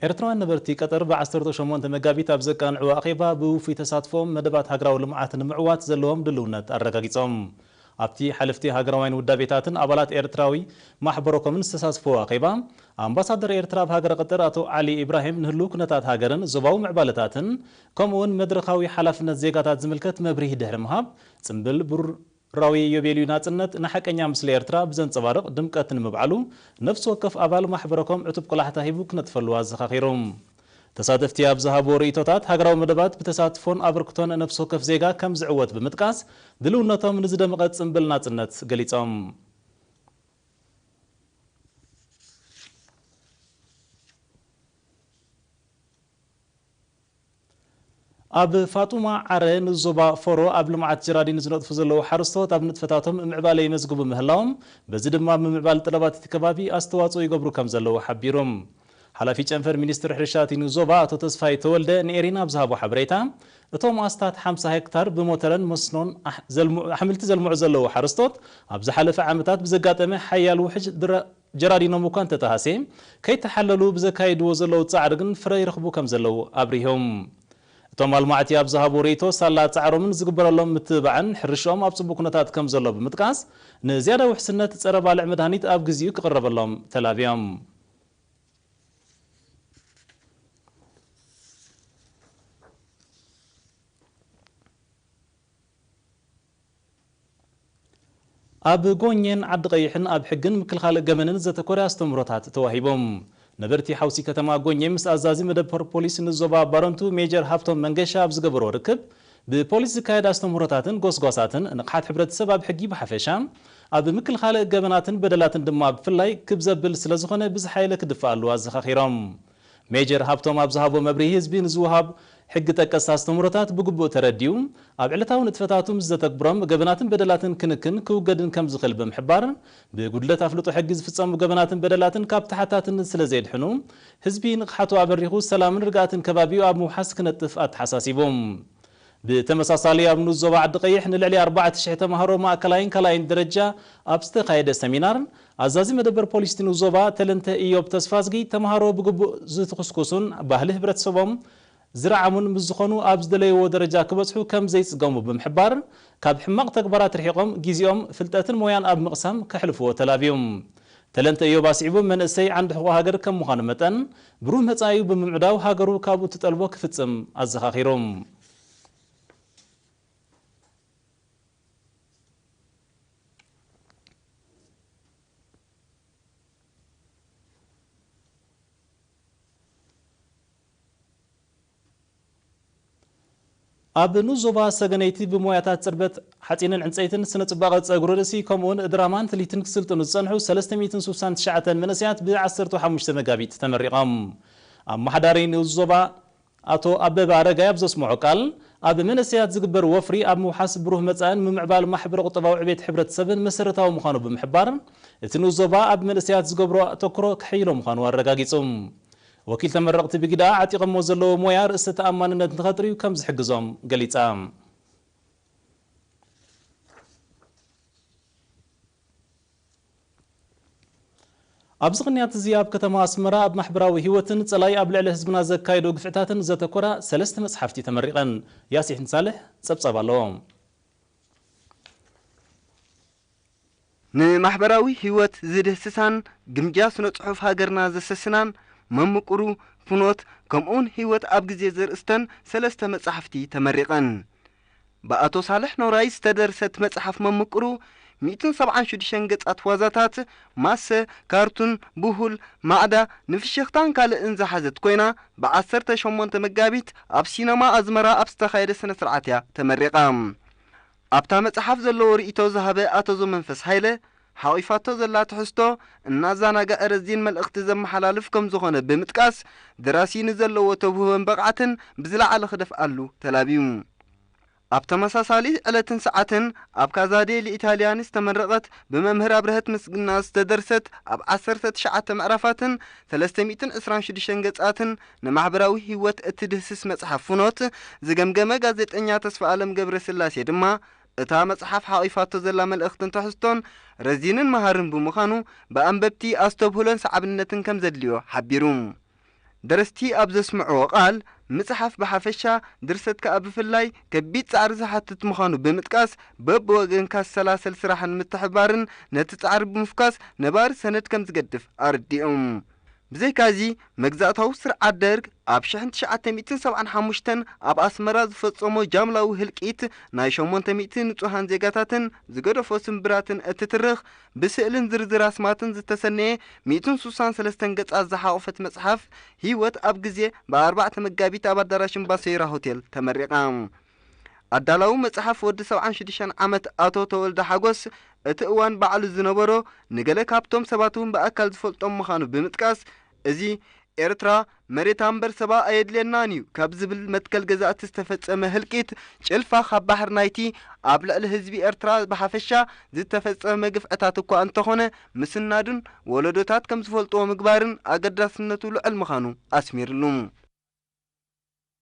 ኤርትራውያን ነበርቲ ቀጠር ብ ዓሰርተ ሸሞንተ መጋቢት ኣብ ዘቃንዕዎ ኣኼባ ብውፉይ ተሳትፎም መደባት ሃገራዊ ልምዓት ንምዕዋት ዘለዎም ድልውነት ኣረጋጊጾም። ኣብቲ ሓለፍቲ ሃገራውያን ውዳቤታትን ኣባላት ኤርትራዊ ማሕበረኮምን ዝተሳትፍዎ ኣኼባ፣ ኣምባሳደር ኤርትራ ኣብ ሃገረ ቀጠር ኣቶ ዓሊ ኢብራሂም ንህልው ኩነታት ሃገርን ዞባዊ ምዕባለታትን ከምኡውን መድረኻዊ ሓላፍነት ዜጋታት ዝምልከት መብርሂ ድሕሪ ምሃብ፣ ጽምብል ብሩር ራዊ ኢዮቤልዩ ናጽነት ንሓቀኛ ምስሊ ኤርትራ ብዘንጸባርቕ ድምቀት ንምብዓሉ፣ ነፍሲ ወከፍ ኣባል ማሕበረኮም ዕቱብ ቆላሕታ ሂቡ ክነጥፈሉ ኣዘኻኺሩ። ተሳተፍቲ ኣብ ዝሃብዎ ርእይቶታት፣ ሃገራዊ መደባት ብተሳትፎን ኣበርክቶን ነፍሲ ወከፍ ዜጋ ከም ዝዕወት ብምጥቃስ፣ ድልውነቶም ንዝደመቐ ጽምብል ናጽነት ገሊጾም። ኣብ ፋጡማ ዓረ ንዞባ ፎሮ ኣብ ልምዓት ጀራዲን ዝነጥፉ ዘለዉ ሓረስቶት ኣብ ንጥፈታቶም ምዕባለ ይመዝግቡ ምህላዎም፣ በዚ ድማ ምምዕባል ጠለባት እቲ ከባቢ ኣስተዋጽኦ ይገብሩ ከም ዘለዉ ሓቢሩ። ሓላፊ ጨንፈር ሚኒስትሪ ሕርሻ እቲ ንዞባ ኣቶ ተስፋይ ተወልደ ንኤሪና ኣብ ዝሃቦ ሓበሬታ፣ እቶም ኣስታት ሓምሳ ሄክታር ብሞተረን መስኖን ኣሕ-፣ ዘልምዑ-፣ ኣሕምልቲ ዘልምዑ ዘለዉ ሓረስቶት ኣብ ዝሓለፈ ዓመታት ብዘጋጠመ ሓያል ውሕጅ ድረ-፣ ጀራዲኖም እኳ እንተተሃስየ፣ ከይተሓለሉ ብዘካይድዎ ዘለዉ ጻዕሪ ግን ፍረ ይረኽቡ ከም ዘለዉ ኣብሪሆም። እቶም ኣልማዕቲ ኣብ ዝሃብዎ ርእይቶ፣ ሳላ ጻዕሮምን ዝግበረሎም ምትብባዕን ሕርሽኦም ኣብ ጽቡቕ ኩነታት ከም ዘሎ ብምጥቃስ፣ ንዝያዳ ውሕስነት ጸረ ባልዕ መድሃኒት ኣብ ግዜኡ ክቕረበሎም ተላብዮም። ኣብ ጎኘን ዓዲ ቀይሕን ኣብ ሕግን ምክልኻል ገበንን ዘተኮረ ኣስተምህሮታት ተዋሂቦም። ነበርቲ ሓውሲ ከተማ ጎኘ ምስ ኣዛዚ መደበር ፖሊስ ንዞባ ባረንቱ ሜጀር ሃብቶም መንገሻ ኣብ ዝገበሮ ርክብ፣ ብፖሊስ ዝካየድ ኣስተምህሮታትን ጎስጓሳትን ንቕሓት ሕብረተሰብ ኣብ ሕጊ ብሓፈሻ፣ ኣብ ምክልኻል ገበናትን በደላትን ድማ ብፍላይ ክብ ዘብል ስለ ዝኾነ ብዝሓየለ ክድፋእ ኣለዎ ኣዘኻኺሮም። ሜጀር ሃብቶም ኣብ ዝሃቦ መብርሂ፣ ህዝቢ ንዝወሃብ ሕጊ ጠቀስ ኣስተምህሮታት ብግቡእ ተረዲኡ፣ ኣብ ዕለታዊ ንጥፈታቱ ምስ ዘተግብሮም ገበናትን በደላትን ክንክን ክውገድን ከም ዝኽእል ብምሕባር፣ ብጉድለት ኣፍልጦ ሕጊ ዝፍጸሙ ገበናትን በደላትን ካብ ተሓታትነት ስለ ዘየድሕኑ፣ ህዝቢ ንቕሓቱ ኣበሪኹ ሰላምን ርግኣትን ከባቢኡ ኣብ ምውሓስ ክነጥፍ ኣተሓሳሲቡ። ብተመሳሳሊ ኣብ ንኡስ ዞባ ዓዲ ቀይሕ ንልዕሊ ኣርባዕተ ሽሕ ተምሃሮ ማእከላይን ካልኣይን ደረጃ ኣብ ዝተኻየደ ሰሚናር፣ ኣዛዚ መደበር ፖሊስ እቲ ንኡስ ዞባ ተለንተ ኢዮብ ተስፋዝጊ፣ ተምሃሮ ብግቡእ ዝትኹስኩሱን ባህሊ ህብረተሰቦም ዝረዓሙን ምስ ዝኾኑ፣ ኣብ ዝደለይዎ ደረጃ ክበጽሑ ከም ዘይጽገሙ ብምሕባር፣ ካብ ሕማቕ ተግባራት ርሒቖም ግዜኦም፣ ፍልጠትን ሞያን ኣብ ምቕሳም ከሕልፍዎ ተላብዩ። ተለንተ ኢዮብ ኣስዒቡ፣ መንእሰይ ዓንዲ ሕቖ ሃገር ከም ምዃኑ መጠን፣ ብሩህ መጻኢኡ ብምምዕዳው ሃገሩ ካብኡ እትጠልቦ ክፍጽም ኣዘኻኺሩ። ኣብ ንኡስ ዞባ ሰገነይቲ ብሞያታት ጽርበት ሓጺንን ዕንጸይትን፣ ስነ ጽባቐ ጸጉሪ ርእሲ፣ ከምኡውን ድራማን ትልሂትን ክስልጥኑ ዝጸንሑ ሰለስተ ሚእትን ስሳን ትሽዓተን መንእሰያት ብ ዓሰርተ ሓሙሽተ መጋቢት ተመሪቖም። ኣመሓዳሪ ንኡስ ዞባ ኣቶ ኣበበ ኣረጋይ ኣብ ዘስምዖ ቃል፣ ኣብ መንእሰያት ዝግበር ወፍሪ ኣብ ምውሓስ ብሩህ መጻእን ምምዕባል ማሕበረ ቁጠባዊ ዕቤት ሕብረተሰብን መሰረታዊ ምዃኑ ብምሕባር፣ እቲ ንኡስ ዞባ ኣብ መንእሰያት ዝገብሮ ኣተኩሮ ከሐይሎ ምዃኑ ኣረጋጊጹ። ወኪል ተመረቕቲ ብግደኣ፣ ዓጢቐሞ ዘለዉ ሞያ ርእሰ ተኣማንነት ንኸጥርዩ ከም ዝሕግዞም ገሊጻ። ኣብዚ ቅንያት እዚ ኣብ ከተማ ኣስመራ ኣብ ማሕበራዊ ህይወትን ጸላኢ ኣብ ልዕሊ ህዝብና ዘካየዶ ግፍዕታትን ዘተኮራ ሰለስተ መጽሓፍቲ ተመሪቐን። ያሲን ሳልሕ ጸብጻብ ኣለዎ። ንማሕበራዊ ህይወት ዝድህስሳን ግምጃ ስነ ጽሑፍ ሃገርና ዘሰስናን መምቅሩ ፍኖት ከምኡውን ህይወት ኣብ ግዜ ዘርእስተን ሰለስተ መጻሕፍቲ ተመሪቐን። ብኣቶ ሳልሕ ኖራይ ዝተደርሰት መጽሓፍ መምቅሩ ሚእትን ሰብዓን ሽዱሽተን ገጻት ዋዛታት፣ ማሰ፣ ካርቱን፣ ብሁል፣ ማዕዳ፣ ንፍሽኽታን ካልእን ዝሓዘት ኮይና፣ ብ ዓሰርተ ሸሞንተ መጋቢት ኣብ ሲነማ ኣዝመራ ኣብ ዝተኻየደ ስነ ስርዓት እያ ተመሪቓ። ኣብታ መጽሓፍ ዘለዎ ርእይቶ ዝሃበ ኣቶ ዘመንፈስ ሃይለ፣ ሓቒፋቶ ዘላ ትሕዝቶ እናዘናግዐ ረዚን መልእኽቲ ዘመሓላልፍ ከም ዝኾነ ብምጥቃስ፣ ደራሲ ንዘለዎ ተውህቦን ብቕዓትን ብዝለዓለ ክደፍኣሉ ተላብዩ። ኣብ ተመሳሳሊ ዕለትን ሰዓትን ኣብ ካዛ ዴሊ ኢታልያኒ ዝተመረቐት ብመምህር ኣብርሀት ምስግና ዝተደርሰት ኣብ ዓሰርተ ትሽዓተ ምዕራፋትን ሰለስተ ሚእትን ዕስራን ሽዱሽተን ገጻትን ንማሕበራዊ ህይወት እትድህስስ መጽሓፍ ፍኖት ዝገምገመ ጋዜጠኛ ተስፋኣለም ገብረስላሴ ድማ፣ እታ መጽሓፍ ሓቒፋቶ ዘላ መልእኽትን ትሕዝቶን ረዚንን መሃርን ብምዃኑ፣ ብኣንበብቲ ኣስተብህሎን ሰዓብነትን ከም ዘድልዮ ሓቢሩ። ደረስቲ ኣብ ዘስምዕዎ ቃል፣ ምጽሓፍ ብሓፈሻ፣ ድርሰት ከኣ ብፍላይ ከቢድ ጻዕሪ ዝሓትት ምዃኑ ብምጥቃስ፣ በብወገንካ ዝሰላሰል ስራሕን ምትሕብባርን ነቲ ጻዕሪ ብምፍኳስ ነባሪ ሰነድ ከም ዝገድፍ ኣረዲኦም። ብዘይካዚ፣ መግዛእታዊ ስርዓት ደርግ ኣብ ሽሕን ትሽዓተ ሚእትን ሰብዓን ሓሙሽተን ኣብ ኣስመራ ዝፈጸሞ ጃምላዊ ህልቂት ናይ ሸሞንተ ሚእቲ ንጹሃን ዜጋታትን ዝገደፎ ስምብራትን እትትርኽ ብስእልን ዝርዝር ኣስማትን ዝተሰነየ ሚእትን ሱሳን ሰለስተን ገጻት ዝሓቖፈት መጽሓፍ ህይወት ኣብ ግዜ ብኣርባዕተ መጋቢት ኣብ ኣዳራሽ እምባሰይራ ሆቴል ተመሪቓ። ኣዳላዊ መጽሓፍ ወዲ ሰብዓን ሽዱሽተን ዓመት ኣቶ ተወልደ ሓጎስ እቲ እዋን ባዕሉ ዝነበሮ ንገለ ካብቶም ሰባት እውን ብኣካል ዝፈልጦም ምዃኑ ብምጥቃስ፣ እዚ ኤርትራ መሬታ እምበር ሰባ ኣየድልየናን እዩ ካብ ዝብል መትከል ገዛእቲ ዝተፈጸመ ህልቂት ጭልፋ ካብ ባሕር ናይቲ ኣብ ልዕሊ ህዝቢ ኤርትራ ብሓፈሻ ዝተፈጸመ ግፍዕታት እኳ እንተኾነ ምስናዱን ወለዶታት ከም ዝፈልጥዎ ምግባርን ኣገዳስነቱ ልዑል ምዃኑ ኣስሚርሉ።